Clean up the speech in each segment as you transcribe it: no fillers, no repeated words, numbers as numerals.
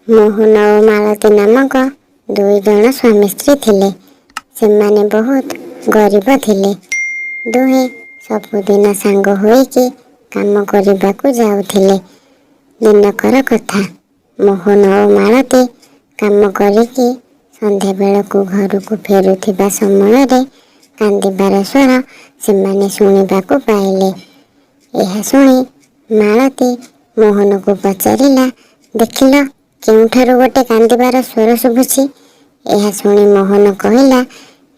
ମୋହନ ଓ ମାଳତୀ ନାମକ ଦୁଇ ଜଣ ସ୍ୱାମୀ ସ୍ତ୍ରୀ ଥିଲେ। ସେମାନେ ବହୁତ ଗରିବ ଥିଲେ। ଦୁହେଁ ସବୁଦିନ ସାଙ୍ଗ ହୋଇକି କାମ କରିବାକୁ ଯାଉଥିଲେ। ଦିନକର କଥା, ମୋହନ ଓ ମାଳତୀ କାମ କରିକି ସନ୍ଧ୍ୟାବେଳକୁ ଘରକୁ ଫେରୁଥିବା ସମୟରେ କାନ୍ଦିବାର ସ୍ୱର ସେମାନେ ଶୁଣିବାକୁ ପାଇଲେ। ଏହା ଶୁଣି ମାଳତୀ ମୋହନକୁ ପଚାରିଲା, ଦେଖିଲ, କେଉଁଠାରୁ ଗୋଟେ କାନ୍ଦିବାର ସ୍ୱର ଶୁଭୁଛି। ଏହା ଶୁଣି ମୋହନ କହିଲା,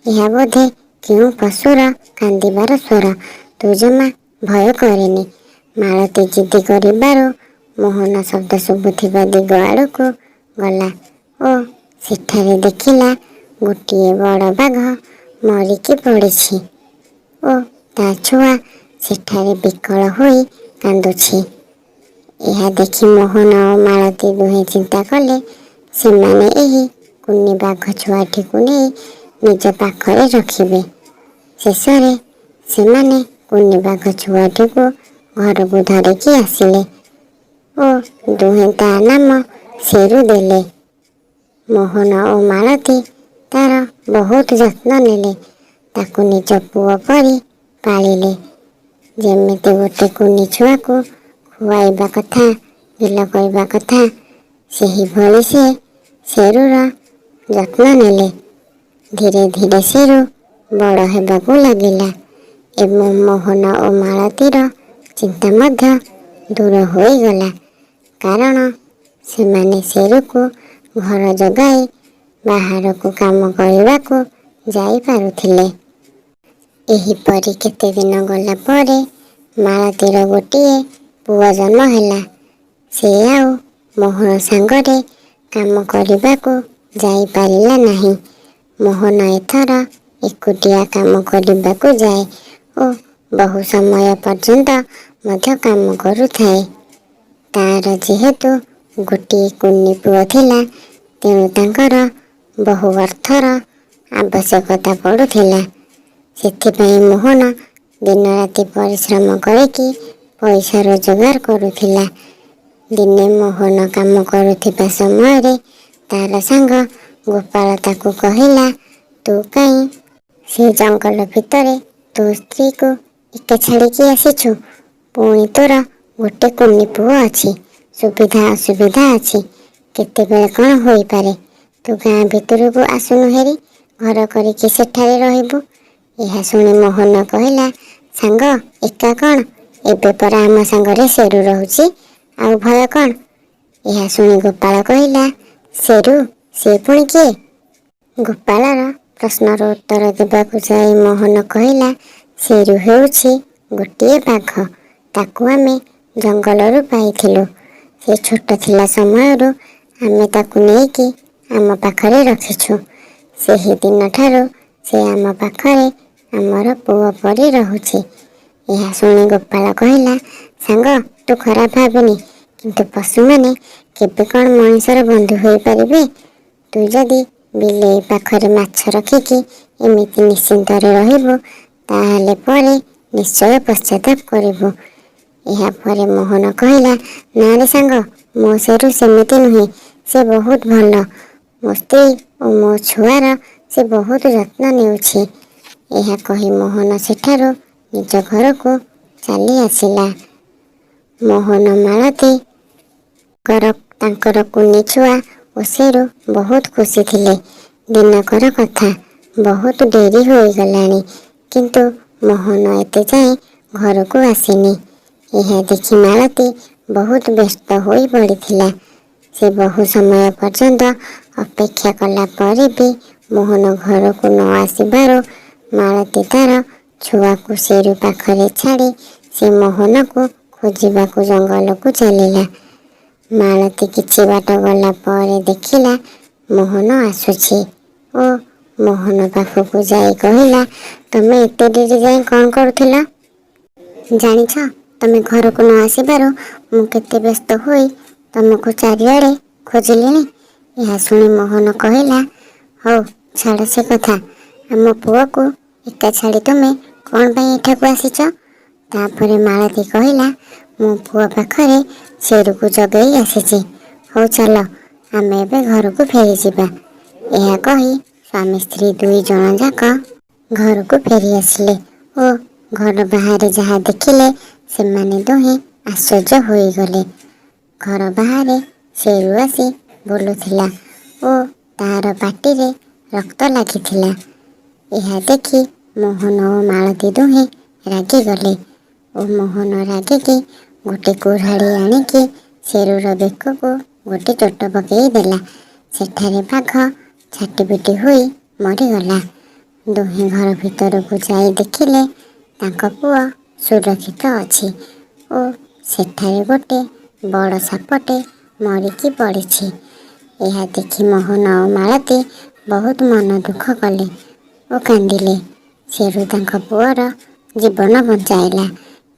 ଏହା ବୋଧେ କେଉଁ ପଶୁର କାନ୍ଦିବାର ସ୍ୱର, ତୁ ଜମା ଭୟ କରେନି। ମାଳତୀ ଜିଦି କରିବାରୁ ମୋହନ ଶବ୍ଦ ଶୁଭୁଥିବା ଦିଗ ଆଡ଼କୁ ଗଲା ଓ ସେଠାରେ ଦେଖିଲା ଗୋଟିଏ ବଡ଼ ବାଘ ମରିକି ପଡ଼ିଛି ଓ ତା ଛୁଆ ସେଠାରେ ବିକଳ ହୋଇ କାନ୍ଦୁଛି। ଏହା ଦେଖି ମୋହନ ଓ ମାଳତୀ ଦୁହେଁ ଚିନ୍ତା କଲେ, ସେମାନେ ଏହି କୁନି ବାଘ ଛୁଆଟିକୁ ନେଇ ନିଜ ପାଖରେ ରଖିବେ। ଶେଷରେ ସେମାନେ କୁନି ବାଘ ଛୁଆଟିକୁ ଘରକୁ ଧରିକି ଆସିଲେ ଓ ଦୁହେଁ ତା ନାମ ସେରୁ ଦେଲେ। ମୋହନ ଓ ମାଳତୀ ତାର ବହୁତ ଯତ୍ନ ନେଲେ, ତାକୁ ନିଜ ପୁଅ ପରି ପାଳିଲେ। ଯେମିତି ଗୋଟେ କୁନି ଛୁଆକୁ ଖୁଆଇବା କଥା, ଗେଲ କରିବା କଥା, ସେହିଭଳି ସେ ସେରୁର ଯତ୍ନ ନେଲେ। ଧୀରେ ଧୀରେ ସେରୁ ବଡ଼ ହେବାକୁ ଲାଗିଲା ଏବଂ ମୋହନ ଓ ମାଳତୀର ଚିନ୍ତା ମଧ୍ୟ ଦୂର ହୋଇଗଲା, କାରଣ ସେମାନେ ସେରୁକୁ ଘର ଜଗାଇ ବାହାରକୁ କାମ କରିବାକୁ ଯାଇପାରୁଥିଲେ। ଏହିପରି କେତେ ଦିନ ଗଲା ପରେ ମାଳତୀର ଗୋଟିଏ ପୁଅ ଜନ୍ମ ହେଲା। ସେ ଆଉ ମୋହନ ସାଙ୍ଗରେ କାମ କରିବାକୁ ଯାଇପାରିଲା ନାହିଁ। ମୋହନ ଏଥର ଏକୁଟିଆ କାମ କରିବାକୁ ଯାଏ ଓ ବହୁ ସମୟ ପର୍ଯ୍ୟନ୍ତ ମଧ୍ୟ କାମ କରୁଥାଏ। ତାର ଯେହେତୁ ଗୋଟିଏ କୁନି ପୁଅ ଥିଲା, ତେଣୁ ତାଙ୍କର ବହୁ ଅର୍ଥର ଆବଶ୍ୟକତା ପଡ଼ୁଥିଲା। ସେଥିପାଇଁ ମୋହନ ଦିନରାତି ପରିଶ୍ରମ କରିକି ପଇସା ରୋଜଗାର କରୁଥିଲା। ଦିନେ ମୋହନ କାମ କରୁଥିବା ସମୟରେ ତାର ସାଙ୍ଗ ଗୋପାଳ ତାକୁ କହିଲା, ତୁ କାହିଁ ସେ ଜଙ୍ଗଲ ଭିତରେ ତୋ ସ୍ତ୍ରୀକୁ ଏକା ଛାଡ଼ିକି ଆସିଛୁ? ପୁଣି ତୋର ଗୋଟେ କୁନି ପୁଅ ଅଛି, ସୁବିଧା ଅସୁବିଧା ଅଛି, କେତେବେଳେ କ'ଣ ହୋଇପାରେ। ତୁ ଗାଁ ଭିତରକୁ ଆସୁନୁ ହେରି, ଘର କରିକି ସେଠାରେ ରହିବୁ। ଏହା ଶୁଣି ମୋହନ କହିଲା, ସାଙ୍ଗ, ଏକା କ'ଣ? ଏବେ ପରା ଆମ ସାଙ୍ଗରେ ସେରୁ ରହୁଛି, ଆଉ ଭୟ କ'ଣ? ଏହା ଶୁଣି ଗୋପାଳ କହିଲା, ସେରୁ? ସେ ପୁଣି କିଏ? ଗୋପାଳର ପ୍ରଶ୍ନର ଉତ୍ତର ଦେବାକୁ ଯାଇ ମୋହନ କହିଲା, ସେରୁ ହେଉଛି ଗୋଟିଏ ବାଘ। ତାକୁ ଆମେ ଜଙ୍ଗଲରୁ ପାଇଥିଲୁ। ସେ ଛୋଟ ଥିଲା ସମୟରୁ ଆମେ ତାକୁ ନେଇକି ଆମ ପାଖରେ ରଖିଛୁ। ସେହି ଦିନଠାରୁ ସେ ଆମ ପାଖରେ ଆମର ପୁଅ ପରି ରହୁଛି। ଏହା ଶୁଣି ଗୋପାଳ କହିଲା, ସାଙ୍ଗ, ତୁ ଖରାପ ଭାବେନି, କିନ୍ତୁ ପଶୁମାନେ କେବେ କ'ଣ ମଣିଷର ବନ୍ଧୁ ହୋଇପାରିବେ? ତୁ ଯଦି ବିଲେଇ ପାଖରେ ମାଛ ରଖିକି ଏମିତି ନିଶ୍ଚିନ୍ତରେ ରହିବୁ, ତାହେଲେ ପରେ ନିଶ୍ଚୟ ପଶ୍ଚାତାପ କରିବୁ। ଏହାପରେ ମୋହନ କହିଲା, ନା ରେ ସାଙ୍ଗ, ମୋ ସେରୁ ସେମିତି ନୁହେଁ, ସେ ବହୁତ ଭଲ। ମୋ ସ୍ତ୍ରୀ ଓ ମୋ ଛୁଆର ସେ ବହୁତ ଯତ୍ନ ନେଉଛି। ଏହା କହି ମୋହନ ସେଠାରୁ ନିଜ ଘରକୁ ଚାଲି ଆସିଲା। ମୋହନ, ମାଳତୀ ତାଙ୍କର କୁନି ଛୁଆ ଓ ସେରୁ ବହୁତ ଖୁସି ଥିଲେ। ଦିନକର କଥା, ବହୁତ ଡେରି ହୋଇଗଲାଣି, କିନ୍ତୁ ମୋହନ ଏତେ ଯାଏଁ ଘରକୁ ଆସିନି। ଏହା ଦେଖି ମାଳତୀ ବହୁତ ବ୍ୟସ୍ତ ହୋଇ ପଡ଼ିଥିଲା। ସେ ବହୁ ସମୟ ପର୍ଯ୍ୟନ୍ତ ଅପେକ୍ଷା କଲା ପରେ ବି ମୋହନ ଘରକୁ ନ ଆସିବାରୁ ମାଳତୀ ତାର ଛୁଆକୁ ସେରୁ ପାଖରେ ଛାଡ଼ି ସେ ମୋହନକୁ ଖୋଜିବାକୁ ଜଙ୍ଗଲକୁ ଚାଲିଲା। ମାଳତୀ କିଛି ବାଟ ଗଲା ପରେ ଦେଖିଲା ମୋହନ ଆସୁଛି ଓ ମୋହନ ପାଖକୁ ଯାଇ କହିଲା, ତମେ ଏତେ ଡେରି ଯାଏଁ କ'ଣ କରୁଥିଲ? ଜାଣିଛ, ତମେ ଘରକୁ ନ ଆସିବାରୁ ମୁଁ କେତେ ବ୍ୟସ୍ତ ହୋଇ ତମକୁ ଚାରିଆଡ଼େ ଖୋଜିଲିଣି। ଏହା ଶୁଣି ମୋହନ କହିଲା, ହଉ ଛାଡ଼ ସେ କଥା, ଆମ ପୁଅକୁ ଏକା ଛାଡ଼ି ତୁମେ କ'ଣ ପାଇଁ ଏଠାକୁ ଆସିଛ? ତାପରେ ମାଳତୀ କହିଲା, ମୁଁ ପୁଅ ପାଖରେ ସେରୁକୁ ଜଗେଇ ଆସିଛି। ହଉ ଚାଲ, ଆମେ ଏବେ ଘରକୁ ଫେରିଯିବା। ଏହା କହି ସ୍ୱାମୀ ସ୍ତ୍ରୀ ଦୁଇ ଜଣ ଯାକ ଘରକୁ ଫେରି ଆସିଲେ ଓ ଘର ବାହାରେ ଯାହା ଦେଖିଲେ, ସେମାନେ ଦୁହେଁ ଆଶ୍ଚର୍ଯ୍ୟ ହୋଇଗଲେ। ଘର ବାହାରେ ସେରୁ ଆସି ବୁଲୁଥିଲା ଓ ତାର ପାଟିରେ ରକ୍ତ ଲାଗିଥିଲା। ଏହା ଦେଖି ମୋହନ ଓ ମାଳତୀ ଦୁହେଁ ରାଗିଗଲେ ଓ ମୋହନ ରାଗିକି ଗୋଟେ କୁରାଢ଼ୀ ଆଣିକି ସେରୁର ବେକକୁ ଗୋଟେ ଚୋଟ ପକେଇ ଦେଲା। ସେଠାରେ ବାଘ ଛାଟିପିଟି ହୋଇ ମରିଗଲା। ଦୁହେଁ ଘର ଭିତରକୁ ଯାଇ ଦେଖିଲେ, ତାଙ୍କ ପୁଅ ସୁରକ୍ଷିତ ଅଛି ଓ ସେଠାରେ ଗୋଟେ ବଡ଼ ସାପଟେ ମରିକି ପଡ଼ିଛି। ଏହା ଦେଖି ମୋହନ ଓ ମାଳତୀ ବହୁତ ମନ ଦୁଃଖ କଲେ ଓ କାନ୍ଦିଲେ। ସେରୁ ତାଙ୍କ ପୁଅର ଜୀବନ ବଞ୍ଚାଇଲା,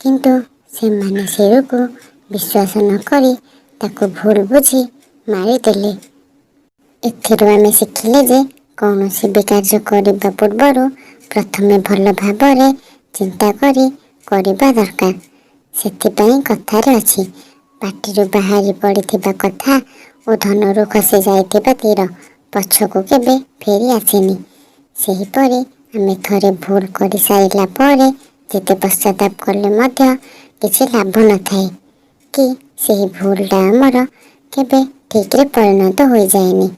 କିନ୍ତୁ ସେମାନେ ସେରୁକୁ ବିଶ୍ୱାସ ନ କରି ତାକୁ ଭୁଲ ବୁଝି ମାରିଦେଲେ। ଏଥିରୁ ଆମେ ଶିଖିଲେ ଯେ କୌଣସି ବି କାର୍ଯ୍ୟ କରିବା ପୂର୍ବରୁ ପ୍ରଥମେ ଭଲ ଭାବରେ ଚିନ୍ତା କରି କରିବା ଦରକାର। ସେଥିପାଇଁ କଥାରେ ଅଛି, ପାଟିରୁ ବାହାରି ପଡ଼ିଥିବା କଥା ଓ ଧନୁରୁ ଖସି ଯାଇଥିବା ତୀର ପଛକୁ କେବେ ଫେରି ଆସେନି। ସେହିପରି ଆମେ ଥରେ ଭୁଲ କରିସାରିଲା ପରେ ଯେତେ ପଶ୍ଚାତାପ କଲେ ମଧ୍ୟ କିଛି ଲାଭ ନଥାଏ କି ସେହି ଭୁଲଟା ଆମର କେବେ ଠିକରେ ପରିଣତ ହୋଇଯାଏନି।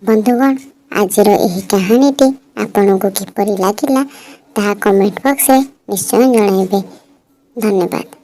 ବନ୍ଧୁଗଣ, ଆଜିର ଏହି କାହାଣୀଟି ଆପଣଙ୍କୁ କିପରି ଲାଗିଲା, ତାହା କମେଣ୍ଟ ବକ୍ସରେ ନିଶ୍ଚୟ ଜଣାଇବେ। ଧନ୍ୟବାଦ।